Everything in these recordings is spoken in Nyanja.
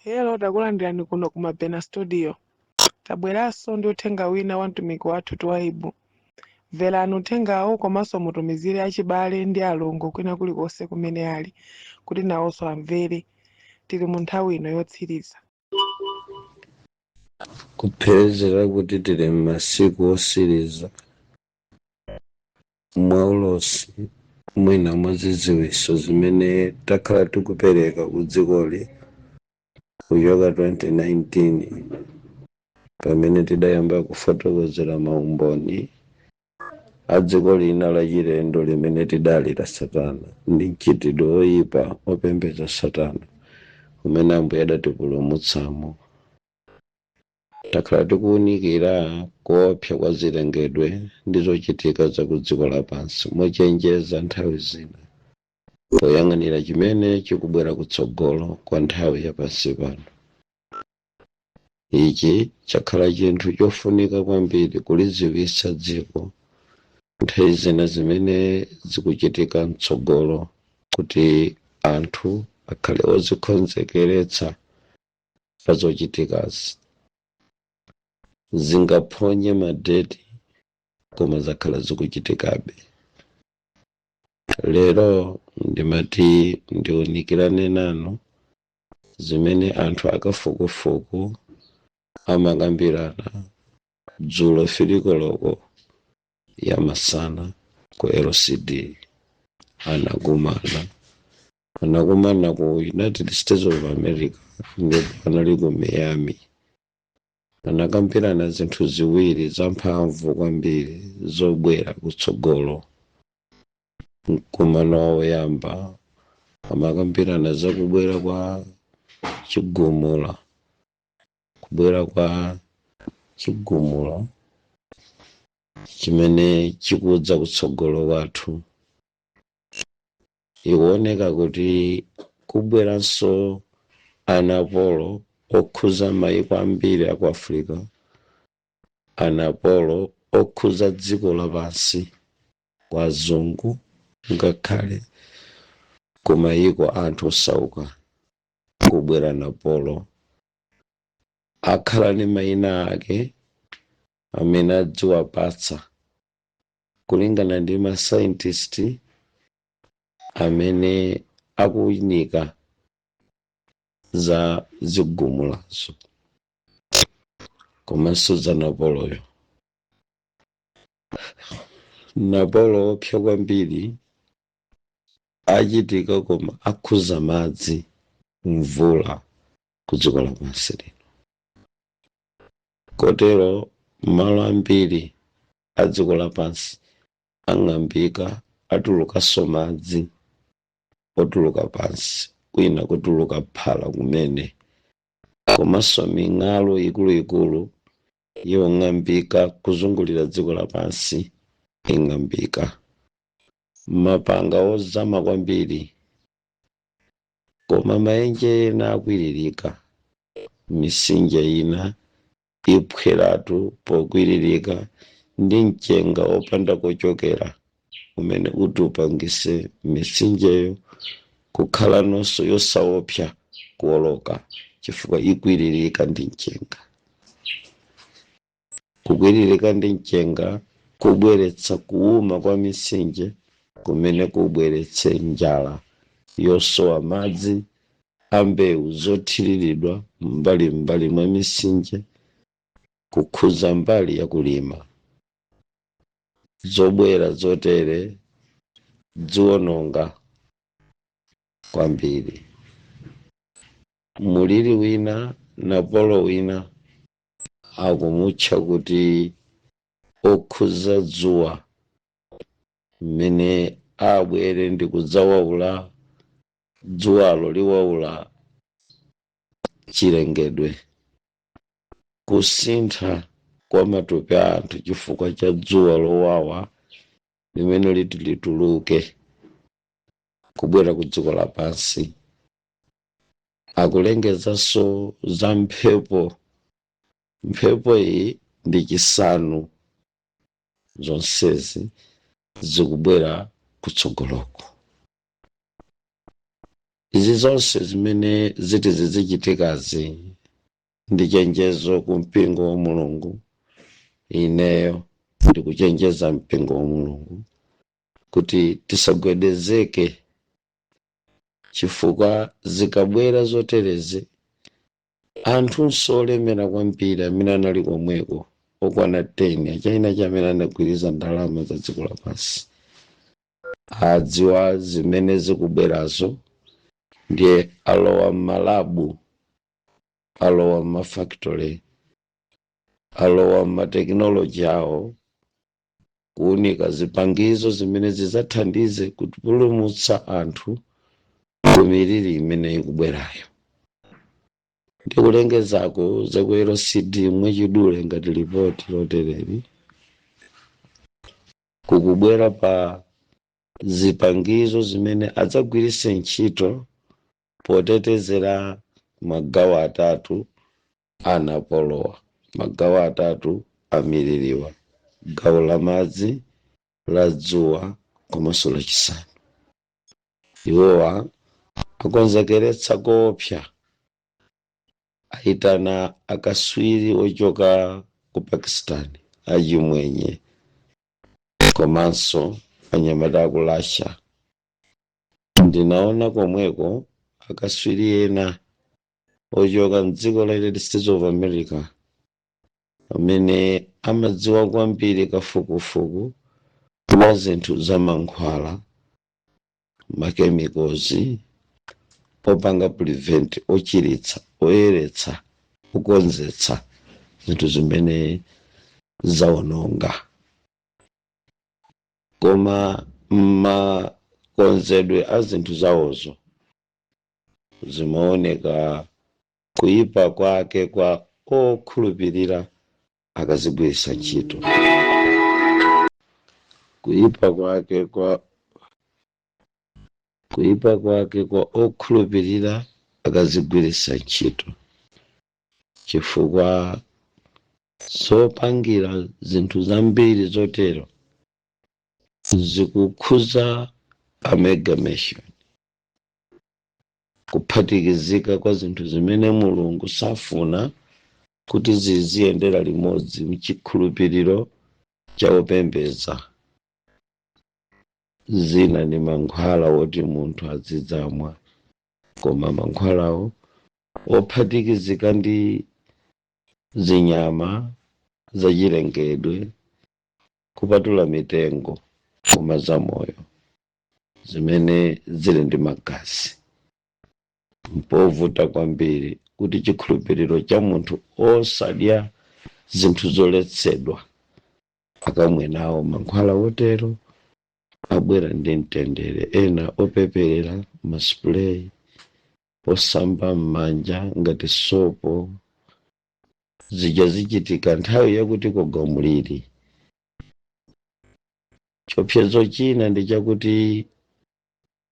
Hello, takulandirani kuno ku Mabena Studio. Tabweranso ndi uthenga wina wa mtumiki wathu Twaibu. Mverani uthengawo komanso mutumizire achibale ndi alongo kwina kulikonse kumene ali kuti nawonso amvere. Tili mu nthawi ino yotsiriza. Kupherezera kuti tili m'masiku otsiriza mwaulosi, mwina mwa zidziwitso zimene takhala tikupereka ku dzikoli kuchoka 2019, pamene tidayamba kufotokozera maumboni a dziko lina lachilendo limene tidali la Satana ndi mchitidwe woyipa opembedza Satana umene Ambuye adatipulumutsamo. Takhala tikuwunikira kuopsa kwa zilengedwe ndi zochitika za ku dziko lapansi mochenjeza nthawi zina, poyang'anira chimene chikubwera kutsogolo kwa nthawi yapansi pano. Ichi chakhala chinthu chofunika kwambiri kulidziwitsa dziko nthawi zina zimene zikuchitika mtsogolo, kuti anthu akhale odzikonzekeretsa pa zochitikazi. Zingaphonye madeti, koma zakhala zikuchitikabe. Lero ndimati ndiwunikirane nanu zimene anthu akafukufuku amakambirana dzulo 3 koloko ya masana ku LCD. Anakumana ku United States of America, ndipo anali ku Miami. Anakambirana zinthu ziwiri zamphamvu kwambiri zobwera kutsogolo. Mkumano woyamba amakambirana zakubwera kwa chigumula, kubwera kwa chigumula chimene chikudza kutsogolo kwathu. Ikuoneka kuti kubweranso anapolo okhuza mayiko ambiri aku Africa, anapolo okhuza dziko lapansi kwa azungu, ngakhale ku mayiko anthu osauka kubwera napolo. Akhala ndi mayina ake amene adziwapatsa kulingana ndi ma scientist amene akuunika za zigumulazo komanso za napoloyo. Napolo opsa kwambiri achitika, koma akhuza madzi, mvula ku dziko lapansi lino, kotero malo ambiri a dziko lapansi ang'ambika, atulukanso madzi otuluka pansi, kwina kutuluka phala kumene, komanso ming'alu ikuluikulu yong'ambika kuzungulira dziko lapansi ing'ambika, mapanga ozama kwambiri, koma maenje ena akwiririka, mitsinje ina iphweratu pokwiririka ndi mchenga opanda kochokera umene uti upangise mitsinjeyo kukhala nonso yosaopsa kuwoloka, chifukwa ikwiririka ndi mchenga. Kukwiririka ndi mchenga kubweretsa kuuma kwa mitsinje kumene kubweretse njala yosowa madzi a mbewu zothiriridwa mbalimbali mwa mitsinje, kukhuza mbali yakulima. Zobwera zotere ziwononga kwambiri. Muliri wina, napolo wina, akumutcha kuti okhuza dzuwa, mmene abwere ndi kudzawawula dzuwalo, liwawula chilengedwe, kusintha kwa matupi a anthu chifukwa cha dzuwa lowawa limene liti lituluke kubwera ku dziko lapansi. Akulengezanso za mphepo. Mphepo iyi ndi chisanu. Zonsezi zikubwera kutsogoloko. Izi zonse zimene ziti zizichitikazi ndi chenjezo ku mpingo wa Mulungu. Ineyo ndikuchenjeza mpingo wa Mulungu kuti tisagwedezeke, chifukwa zikabwera zoterezi, anthu olemera kwambiri amene anali komweko okwana 10, achina chamene anagwiriza ndalama za dziko lapansi, adziwa zimene zikubwerazo, ndiye alowa mma lab, alowa mma factory, alowa mma technology awo kuunika zipangizo zimene zidzathandize kupulumutsa anthu ku miliri imene ikubwerayo. Ndikulengezako zaku LCD mwachidule ngati lipoti lotereri kukubwera pa zipangizo zimene adzagwiritse ntchito potetezera magawo atatu anapolowa, magawo atatu amiliriwa: gawo la madzi, la dzuwa komanso lachisanu. Iwowa akonzekeretsa koopsa, aitana akaswiri ochoka ku Pakistan, achimwenye komanso anyamata aku Russia. Ndinaona komweko akaswiri ena ochoka mdziko la United States of America amene amadziwa kwambiri kafukufuku wa zinthu za mankhwala, ma chemicals opanga prevent, ochiritsa, oyeretsa, okonzetsa zinthu zimene zawononga. Koma makonzedwe a zinthu zawozo zimaoneka kuyipa kwake kwa okhulupirira akazigwiritsa ntchito, kuyipa kwake kwa okhulupirira akazigwiritsa ntchito, chifukwa zopangira zinthu zambiri zotero zikukhuza amalgamation, kuphatikizika kwa zinthu zimene Mulungu safuna kuti ziziyendera limodzi mchikhulupiriro cha opembedza. Zina ndi mankhwala woti munthu azidzamwa, koma mankhwalawo ophatikizika ndi zinyama zachilengedwe, kupatula mitengo, koma zamoyo zimene zili ndi magazi. Mpovuta kwambiri kuti chikhulupiriro cha munthu osadya zinthu zoletsedwa akamwe nawo mankhwala otero abwera ndi mtendere. Ena opeperera, ma spray osamba m'manja ngati sopo, zija zichitika nthawi yakuti kugwa mliri. Chiopsezo china ndi chakuti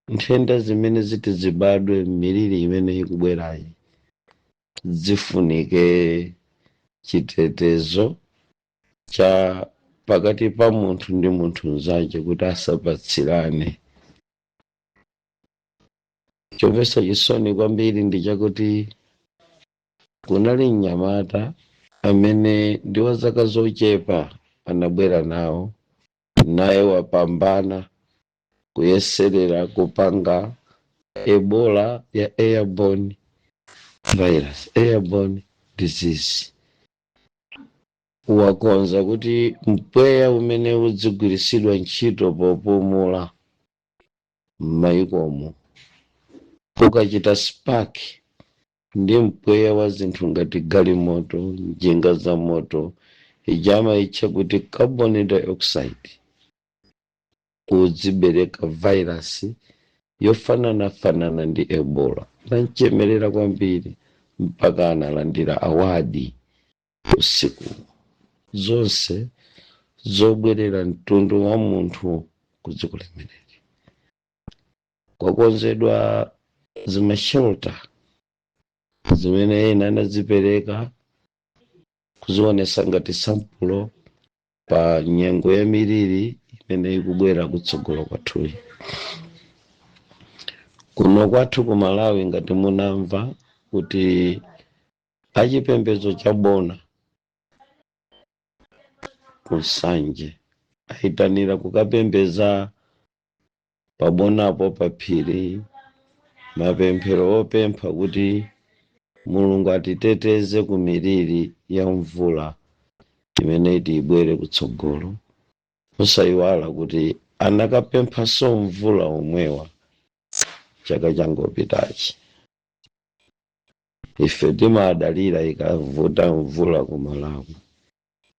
nthenda zimene ziti zibadwe m'miliri imene ikubwerayi zifunike chitetezo cha pakati pa munthu ndi munthu mnzake kuti asapatsirane. Chomvetsa chisoni kwambiri ndi chakuti kunali mnyamata amene ndi wa zaka zochepa, anabwera nawo, naye wapambana kuyeserera kupanga Ebola ya airborne virus, airborne disease. Wakonza kuti mpweya umene udzigwiritsidwa ntchito popumula m'mayikomo ukachita spark ndi mpweya wa zinthu ngati galimoto, njinga za moto, ija amayitcha kuti carbon dioxide, udzibereka virus yofananafanana ndi Ebola. Nanchemerera kwambiri mpaka analandira award usiku. Zonse zobwerera mtundu wa munthu ku dziko limeneli. Kwakonzedwa zima shelter zimene ena anazipereka kuzionesa ngati sample pa nyengo ya miliri imene ikubwera kutsogolo kwathuyi. Kuno kwathu ku Malawi, ngati munamva kuti achipembedzo cha Bona ku Nsanje ayitanira kukapembeza pabonapo pa phiri, mapemphero opempha kuti Mulungu atiteteze ku miliri ya mvula imene iti ibwere kutsogolo, musayiwala kuti anakapemphanso mvula omwewa chaka changopitachi. Ife timadalira ikavuta mvula ku Malawi,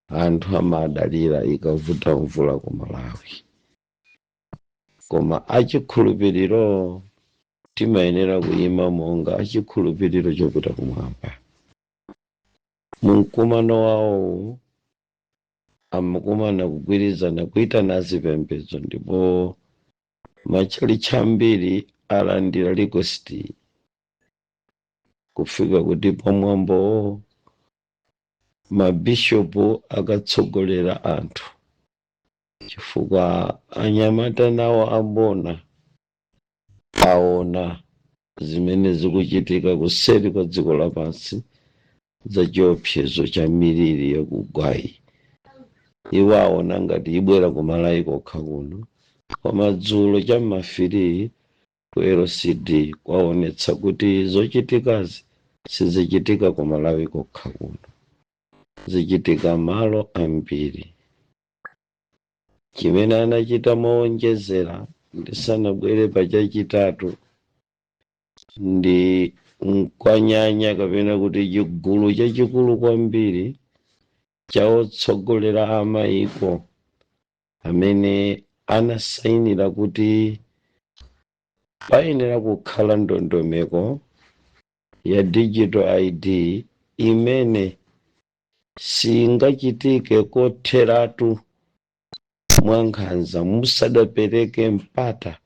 anthu amadalira ikavuta mvula ku Malawi, koma achikhulupiriro timayenera kuyima monga achikhulupiriro chopita kumwamba. Mumkumano wawo amakumana kugwirizana kuitana azipembedzo, ndipo matchalitchi ambiri alandira request kufika kuti pamwambowo mabishopu akatsogolera anthu, chifukwa anyamata nawo abona aona zimene zikuchitika kuseri kwa dziko lapansi za chiopsezo cha miliri yakugwayi. Iwo aona ngati ibwera kumalawi kokha kuno, koma dzulo cha ma 3 ku LCD kwaonetsa kuti zochitikazi sizichitika ku Malawi kokha kuno, zichitika malo ambiri. Chimene anachita mowonjezera ndisanabwere pa chachitatu ndi mkwanyanya kapena kuti chigulu chachikulu kwambiri cha otsogolera amayiko amene anasayinira kuti payenera kukhala ndondomeko ya digital ID imene singachitike kotheratu mwankhanza musadapereke mpata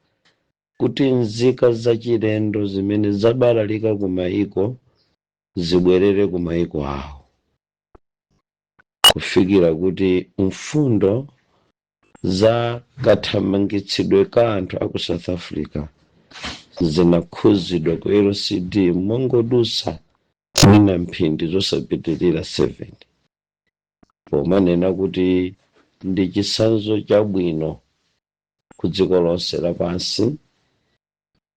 kuti nzika zachilendo zimene zabalalika ku mayiko zibwerere ku mayiko awo, kufikira kuti mfundo za kathamangitsidwe ka anthu aku South Africa zinakhuzidwa ku LCD mongodusa mwina mphindi zosapitirira 7, pomanena kuti ndi chitsanzo chabwino ku dziko lonse lapansi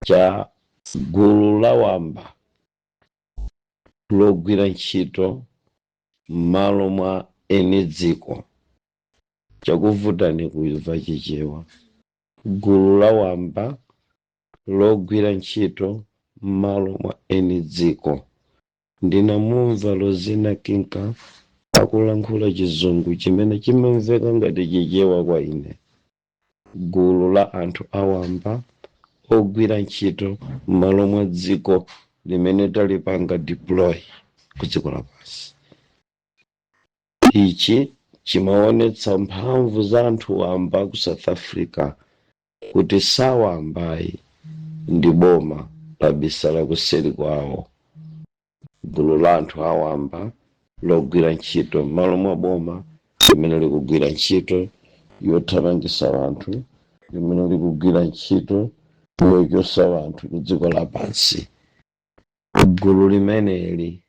cha gulu la wamba logwira ntchito m'malo mwa eni dziko. Chakuvutani kumva Chichewa? Gulu la wamba logwira ntchito m'malo mwa eni dziko. Ndinamumva Rosina Kinka akulankhula Chizungu chimene chimamveka ngati Chichewa kwa ine. Gulu la anthu awamba ogwira ntchito m'malo mwa dziko limene talipanga deploy ku dziko lapansi. Ichi chimaonetsa mphamvu za anthu wamba ku South Africa kuti sawambayi, ndi boma labisala kuseri kwawo. Gulu la anthu awamba logwira ntchito m'malo mwa boma limene likugwira ntchito yothamangisa anthu, limene likugwira ntchito yochosa anthu ku dziko lapansi. Gulu limeneli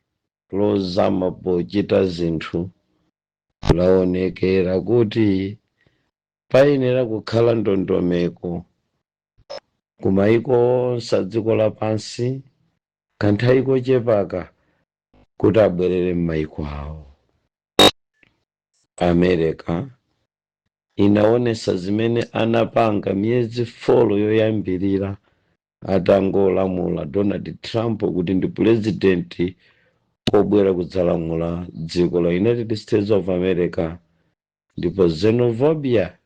lozama pochita zinthu laonekera kuti payenera kukhala ndondomeko ku mayiko onse a dziko lapansi kanthawi kochepaka kuti abwerere m'mayiko awo. America inaonesa zimene anapanga miyezi 4 yoyambirira atangolamula Donald Trump kuti ndi president obwera kudzalamula dziko la United States of America, ndipo xenophobia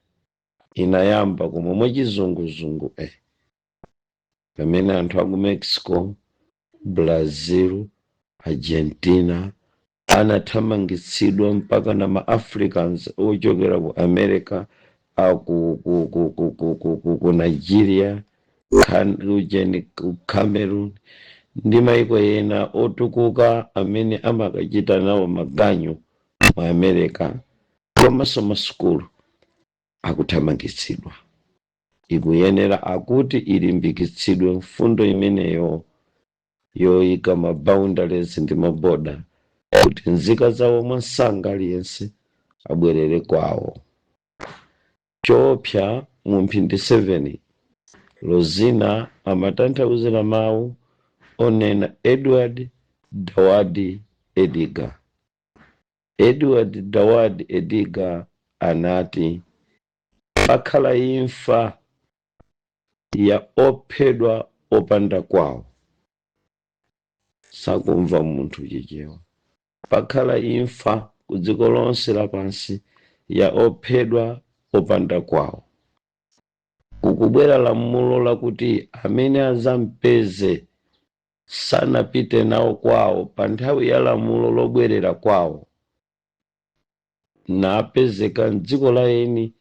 inayamba komwe mwachizunguzungu pamene anthu aku Mexico, Brazil, Argentina anathamangitsidwa, mpaka na ma Africans ochokera ku America, aku ku Nigeria, ujeni, ku Cameroon ndi maiko ena otukuka amene amakachita nawo maganyu mu America komanso masukulu akuthamangitsidwa. Ikuyenera akuti ilimbikitsidwe mfundo imeneyo yoyika ma boundaries ndi ma border, kuti nzika zawo mwansanga aliyense abwerere kwawo. Choopsa mu mphindi 7, Lozina amatanthauzira mawu onena Edward Dawadi Edgar. Edward Dawadi Edgar anati pakhala imfa ya ophedwa opanda kwawo. Sakumva munthu Chichewa. Pakhala imfa ku dziko lonse lapansi ya ophedwa opanda kwawo. Kukubwera lamulo lakuti amene azampeze sanapite nawo kwawo pa nthawi ya lamulo lobwerera kwawo, napezeka mdziko la eni,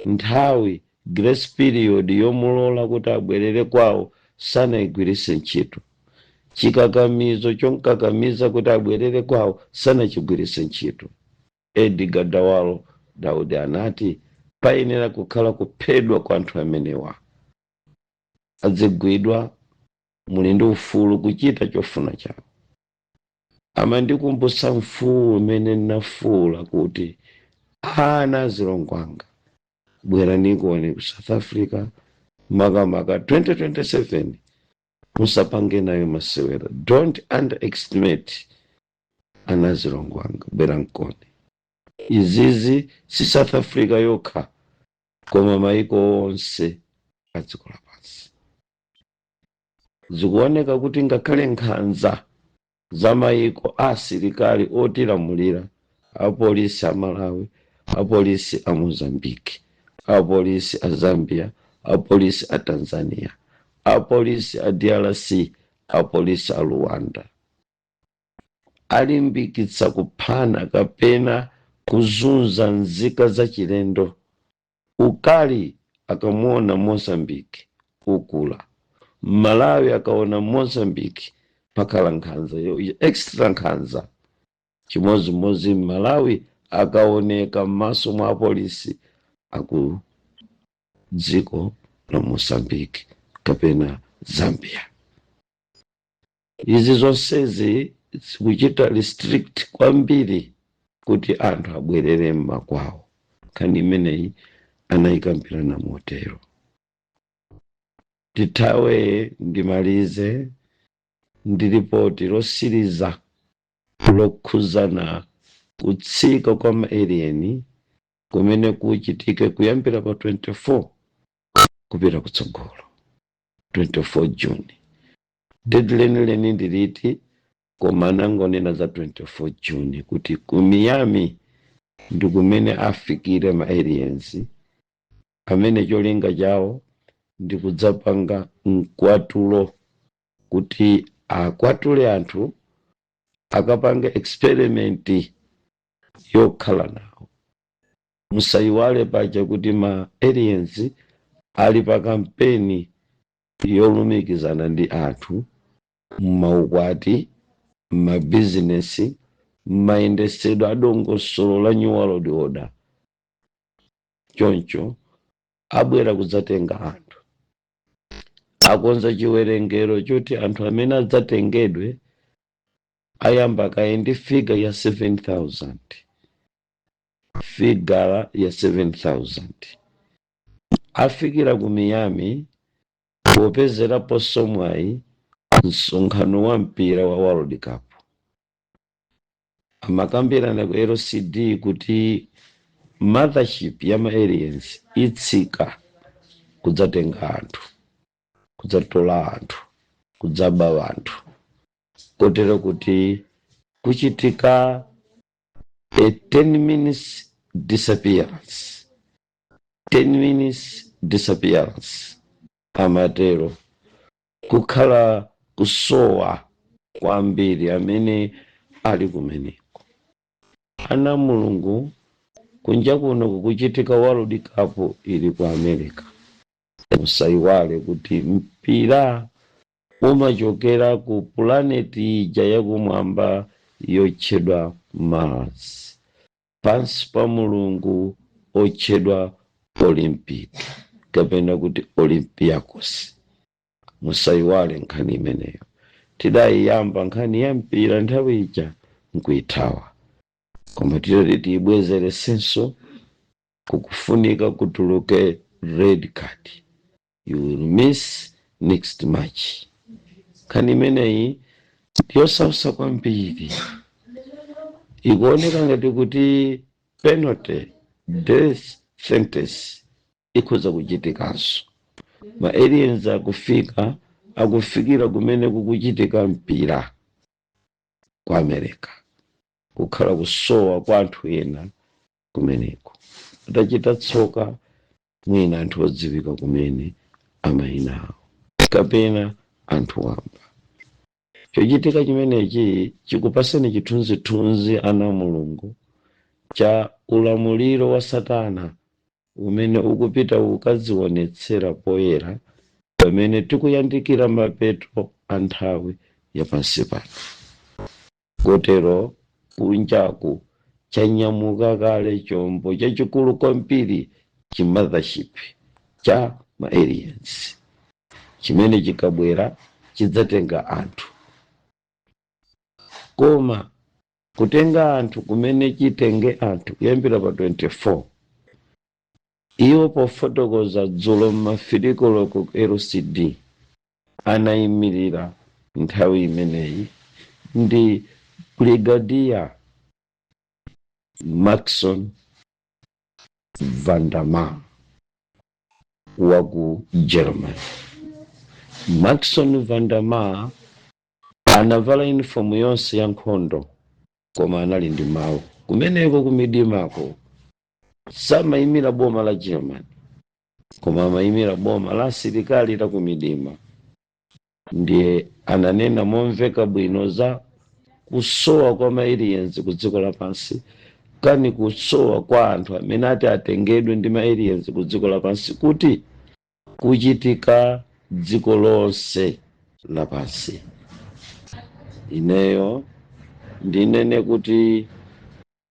nthawi grace period yomulola kuti abwerere kwawo sanayigwiritse ntchito, chikakamizo chonkakamiza kuti abwerere kwawo sanachigwiritse ntchito, Edgar Dawalo Daudi anati payenera kukhala kuphedwa kwa anthu amenewa. Adzigwidwa, muli ndi ufulu kuchita chofuna chawo. Amandikumbutsa mfuwu umene ndinafuwula kuti, "Ana azilongo anga, bweranikoni ku South Africa, makamaka 2027, musapange nayo masewera. Don't underestimate. Ana azilongo anga, bwera mkoni." Izizi si South Africa yokha, koma maiko onse a dziko lapansi. Zikuoneka kuti ngakhale nkhanza za maiko a asilikali otilamulira, apolisi a Malawi, apolisi a Mozambique, apolisi a Zambia, apolisi a Tanzania, apolisi a DRC, apolisi a Rwanda, alimbikitsa kuphana kapena kuzunza nzika zachilendo. Ukali akamuona Mozambique ukula, Malawi akaona Mozambique pakhala nkhanza extra nkhanza. Chimozimozi Malawi akaoneka m'maso mwa apolisi aku dziko la Mozambique kapena Zambia. Izi zonsezi zikuchita restrict kwambiri kuti anthu abwerere mmakwawo. Nkhani imeneyi anayikambirana motero. Tithawe, ndimalize ndi ripoti losiriza lokhuzana kutsika kwa ma alien kumene kuchitike kuyambira pa 24 kupita kutsogolo, 24 June. Date lenileni ndiliti? Koma anangonena za 24 June kuti ku Miami ndi kumene afikire ma aliens, amene cholinga chawo ndi kudzapanga mkwatulo, kuti akwatule anthu, akapange experiment yokhala nawo. Musayiwale paja kuti ma aliens ali pa kampeni yolumikizana ndi anthu mmaukwati, mmabizinesi, mmayendesedwe adongosolo la New World Order. Choncho abwera kudzatenga anthu. Akonza chiwerengero choti anthu amene adzatengedwe ayamba kaye ndi figure ya 7000, figure ya 7000. Afikira ku Miami popezeraponso mwayi msonkhano wa mpira wa World Cup. Amakambirana ku LCD kuti mothership ya ma aliens itsika kudzatenga anthu, kudzatola anthu, kudzaba anthu, kotero kuti kuchitika a 10 minutes disappearance, 10 minutes disappearance amatero, kukhala kusowa kwambiri amene ali kumeneko. Ana Mulungu, kunja kuno kukuchitika World Cup ili ku America. Musayiwale kuti mpira umachokera ku planet ija yakumwamba yotchedwa Mars, pansi pa mulungu otchedwa Olympic. kapena kuti Olympiacos. Musayiwale nkhani imeneyo. Tidayiyamba nkhani ya mpira nthawi ija nkuithawa, koma titati tiyibwezeresenso, kukufunika kutuluke red card, you will miss next match. Nkhani imeneyi ndiyosausa kwambiri. Ikuoneka ngati kuti penalty, death sentence ikhoza kuchitikanso. Ma aliens akufika, akufikira kumene kukuchitika mpira ku America, kukhala kusowa kwa anthu ena kumeneko atachita tsoka, mwina anthu odziwika kumene amayina awo kapena anthu wamba. Chochitika chimenechi chikupaseni chithunzithunzi, ana Mulungu, cha ulamuliro wa Satana umene ukupita ukadzionetsera poyera pamene tikuyandikira mapeto a nthawi yapansi pano. Kotero kunjaku chanyamuka kale chombo chachikulu kwambiri, chi mothership cha ma aliens, chimene chikabwera chidzatenga anthu. Koma kutenga anthu kumene chitenge anthu kuyambira pa 24, iwo pofotokoza dzulo m'mafilikoloko ku LCD, anayimirira nthawi imeneyi ndi Brigadier Maxon Vandamar wa ku Germany. Maxon Vandamar anavala uniform yonse ya nkhondo, koma anali ndi mawu kumeneko kumidimako. Samayimira boma la Germany, koma amayimira boma la asilikali la kumidima. Ndiye ananena momveka bwino za kusowa kwa ma aliens ku dziko lapansi, kani kusowa kwa anthu amene ati atengedwe ndi ma aliens ku dziko lapansi, kuti kuchitika dziko lonse lapansi. Ineyo ndinene kuti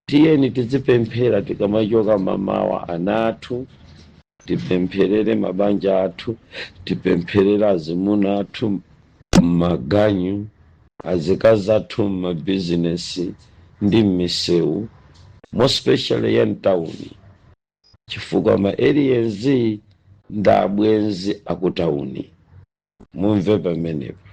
tiyeni tizipemphera tikamachoka mamawa, ana athu, tipempherere mabanja athu, tipempherere azimuna athu mmaganyu, azikazi athu mmabizinesi ndi mmisewu, more especially ya mtawuni, chifukwa ma aliens ndi abwenzi akutawuni. Mumve pamenepa,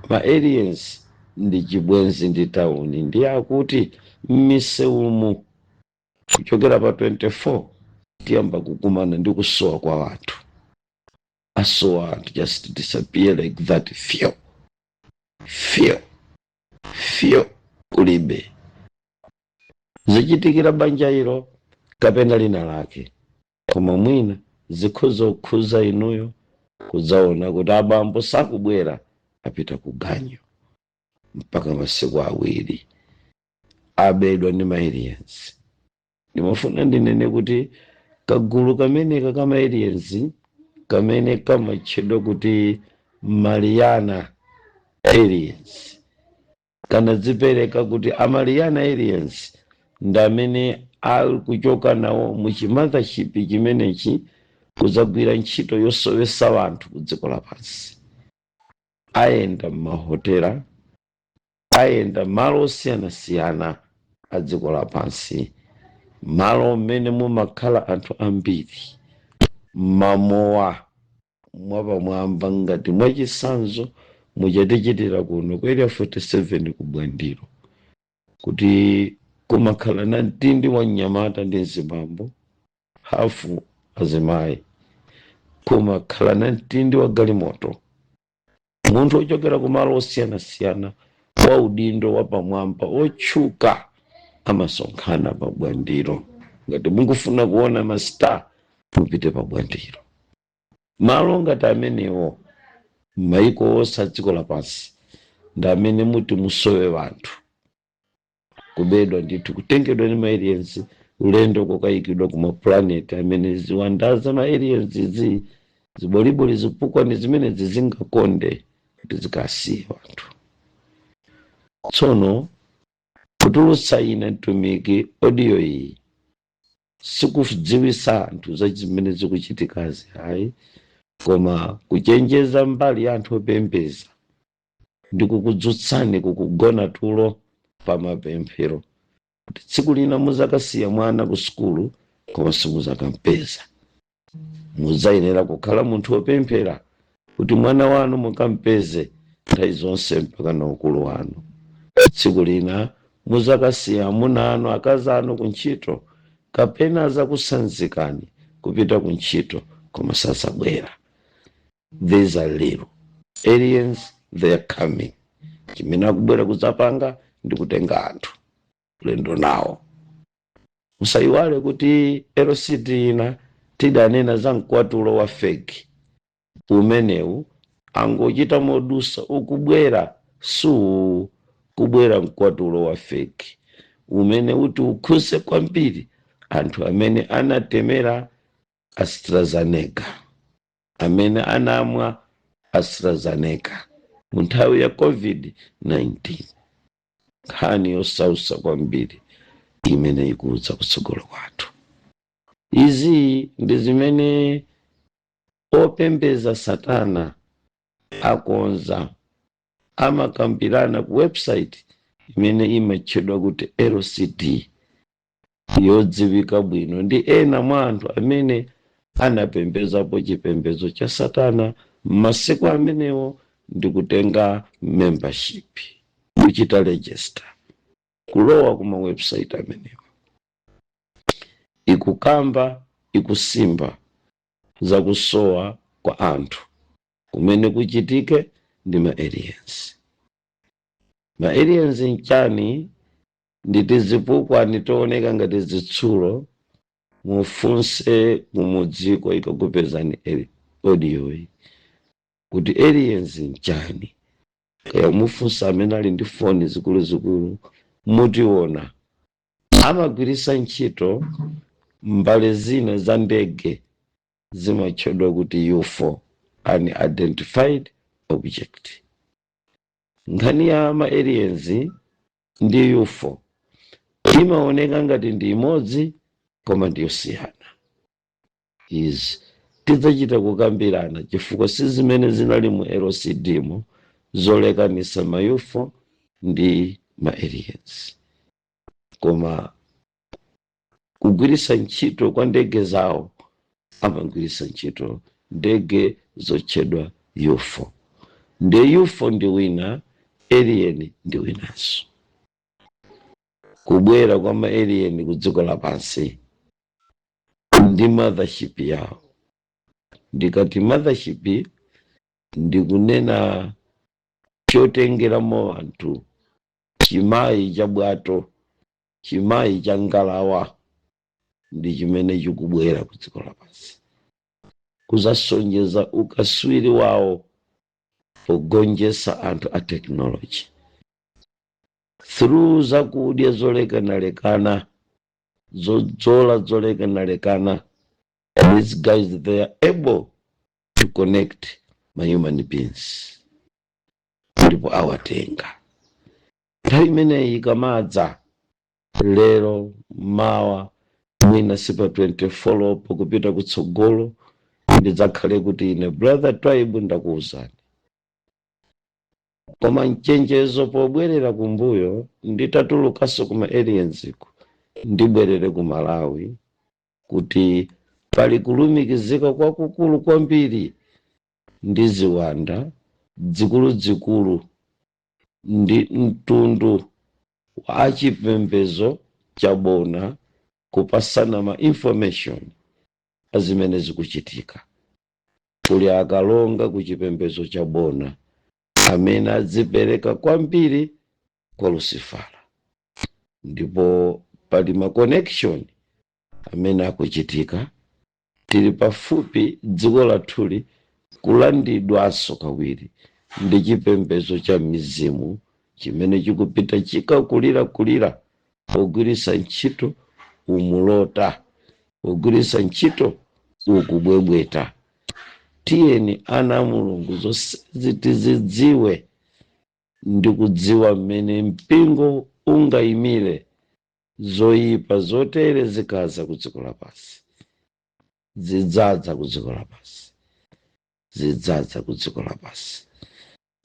ma aliens ndi chibwenzi ndi tawuni. Ndiye akuti m'misewumu kuchokera pa 24 tiyamba kukumana ndi kusowa kwa anthu. Asowa anthu, just disappear like that, few few few, kulibe. Zichitikira banja ilo kapena lina lake, koma mwina zikhoza kukhuza inuyo kudzaona kuti abambo sakubwera, apita ku ganyo mpaka masiku 2, abedwa ndi ma aliens. Ndimafuna ndinene kuti kagulu kameneka ka ma aliens kamene kamatchedwa kuti Mariana Aliens kanadzipereka kuti Amariana Aliens ndi amene ali kuchoka nawo mu chi mothership chimenechi kudzagwira ntchito yosowesa anthu ku dziko lapansi. Ayenda m'mahotela, ayenda malo osiyanasiyana a dziko lapansi, malo mmene mumakhala anthu ambiri, mamowa mwapamwamba, ngati mwachisanzo muchatichitira kuno ku Area 47 ku Bwandiro, kuti kumakhala na mtindi wa mnyamata ndi mzibambo, hafu azimayi, kumakhala na mtindi wa galimoto, munthu ochokera kumalo osiyanasiyana wa udindo wapamwamba otchuka amasonkhana pa Bwandiro. Ngati mukufuna kuona ma star, mupite pa Bwandiro. Malo ngati amenewo m'mayiko onse a dziko lapansi ndi amene muti musowe wanthu, kubedwa ndithu, kutengedwa ndi ma aliens ulendo kukayikidwa ku mapulaneti amene ziwandaza ma aliens zi ziboliboli zipukwa zimenezi zingakonde kuti zikasiye wanthu. Tsono kutulutsa ine mtumiki audio iyi. Sikudziwisa anthu za zimene zikuchitikazi ayi, koma kuchenjeza mbali ya anthu opembeza ndi kukudzutsani kukugona tulo pa mapemphero, kuti tsiku lina muzakasiya mwana ku sukulu koma simuzakampeza. Mudzayenera kukhala munthu wopemphera kuti mwana wanu mukampeze nthawi zonse mpaka na ukulu wanu. Tsiku lina muzakasiya amuna anu, akazi anu ku ntchito, kapena azakusanzikani kupita ku ntchito koma sazabwera. These are little aliens, they are coming. Chimene akubwera kudzapanga ndi kutenga anthu ulendo nawo. Musayiwale kuti LCD ina tidanena za mkwatulo wa fake umenewu. Angochita modusa, ukubwera suu kubwera mkwatulo wa fake umene uti ukhuse kwambiri anthu amene anatemera AstraZeneca, amene anamwa AstraZeneca mu nthawi ya COVID-19. Nkhani yosausa kwambiri imene ikudza kutsogolo kwathu. Izi ndi zimene opembeza satana akonza, amakambirana ku website imene imatchedwa kuti LCD, yodziwika bwino ndi ena mwa anthu amene anapembezapo chipembedzo cha satana m'masiku amenewo ndi kutenga membership, kuchita register, kulowa kuma website amenewo. Ikukamba, ikusimba zakusowa kwa anthu kumene kuchitike ndi ma aliens. Ma aliens nchani? Nditi zipukwani tooneka ngati zitsulo. Mufunse kumudziko, ikakupezani audio iyi kuti aliens nchani. Kaya mufunsa amene ali ndi foni zikuluzikulu, mutiona amagwirisa ntchito mbale zina za ndege zimatchedwa kuti UFO, unidentified object. Nkhani ya ma aliens ndi UFO imaoneka ngati ndi imodzi koma ndiyosiyana. Izi tidzachita kukambirana chifukwa si zimene zinali mu LCD mo zolekanisa ma UFO ndi ma aliens, koma kugwiritsa ntchito kwa ndege zawo, amagwiritsa ntchito ndege zotchedwa UFO. Ndi UFO ndi wina, alien ndi winanso. Kubwera kwa ma alien ku dziko lapansi ndi mothership yawo. Ndikati mothership, ndikunena chotengeramo anthu, chimayi cha bwato, chimayi cha ngalawa, ndi chimene chikubwera ku dziko lapansi kuzasonyeza ukaswiri wawo pogonjetsa anthu a technology through zakudya zolekanalekana, zodzola zolekanalekana. These guys, they are able to connect ma human beings, ndipo awatenga. Nthawi imeneyi ikamadza, lero, mawa, mwina sipa 24 po kupita kutsogolo, ndidzakhale kuti ine Brother Twaibu ndakuwuzani. Koma mchenjezo, pobwerera kumbuyo, nditatulukanso kuma aliens ku, ndibwerere ku Malawi, kuti pali kulumikizika kwakukulu kwambiri ndi ziwanda zikuluzikulu ndi mtundu wa chipembedzo chabona, kupasana ma information azimene zikuchitika. Kuli akalonga ku chipembedzo chabona amene adzipereka kwambiri kwa Lucifera, ndipo pali ma connection amene akuchitika. Tili pafupi dziko lathuli kulandidwanso kawiri ndi chipembedzo cha mizimu chimene chikupita chikakulirakulira pogwiritsa ntchito umulota, pogwiritsa ntchito ukubwebweta. Tiyeni ana a Mulungu, zonsezi tizidziwe ndi kudziwa mmene mpingo ungayimire. Zoyipa zotere zikaza ku dziko lapansi, zidzadza ku dziko lapansi, zidzadza ku dziko lapansi.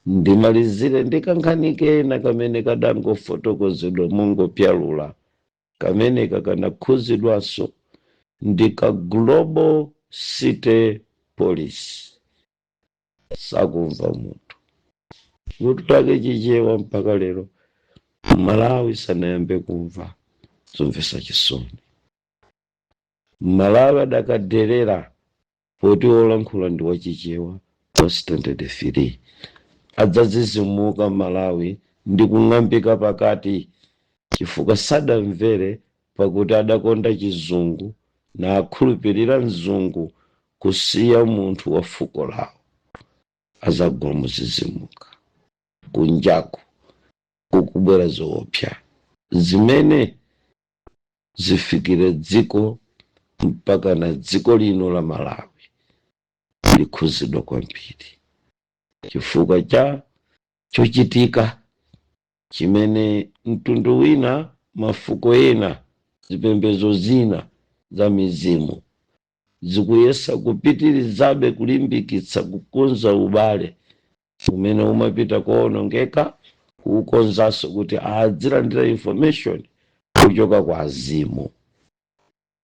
Ndimalizire ndi kankhani kena kamene kadangofotokozedwa mongopyalula, kameneka kanakhuzidwanso ndi ka Global City Police. Sakumva munthu mutu lake Chichewa, mpaka lero Malawi sanayambe kumva. Zomvetsa chisoni, Malawi adakaderera poti wolankhula ndi wachichewa wa standard 3. Adzazizimuka Malawi ndi kung'ambika pakati chifukwa sadamvere, pakuti adakonda chizungu na akhulupirira mzungu kusiya munthu wa fuko lawo. Azagwa muzizimuka. Kunjaku kukubwera zoopsa zimene zifikire dziko, mpaka na dziko lino la Malawi likhuzidwa kwambiri chifukwa cha chochitika chimene mtundu wina, mafuko ena, zipembedzo zina za mizimu zikuyesa kupitirizabe kulimbikitsa kukonza ubale umene umapita kuwonongeka, kuukonzanso kuti adzilandira information kuchoka kwa azimu.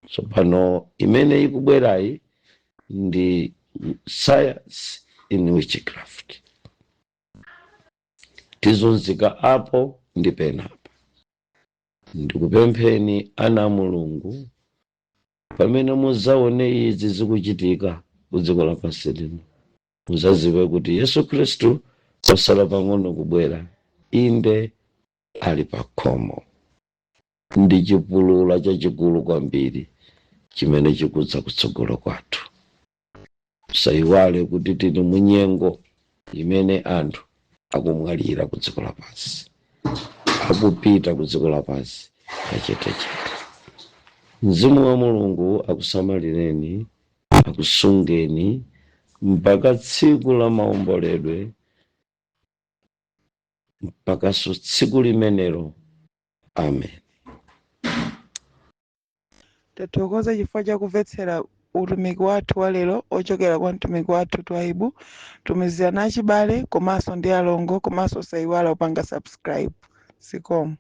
Tsopano imene ikubwerayi ndi science in witchcraft. Tizunzika apo ndi penapa. Ndikupempheni ana a Mulungu, pamene muzaone izi zikuchitika ku dziko lapansi lino, muzaziwe kuti Yesu Khristu wasala pang'ono kubwera, inde ali pa khomo. Ndi chipulula chachikulu kwambiri chimene chikudza kutsogolo kwathu. Musayiwale kuti tili munyengo imene anthu akumwalira ku dziko lapansi, akupita ku dziko lapansi kachetechete. Mzimu wa Mulungu akusamalireni, akusungeni mpaka tsiku la maomboledwe, mpakanso tsiku limenelo. Amen. Tathokoza chifukwa chakumvetsera utumiki wathu wa lero ochokera kwa mtumiki wathu Twaibu. Tumizirana achibale komanso ndi alongo, komanso usayiwala kupanga subscribe. Zikomo.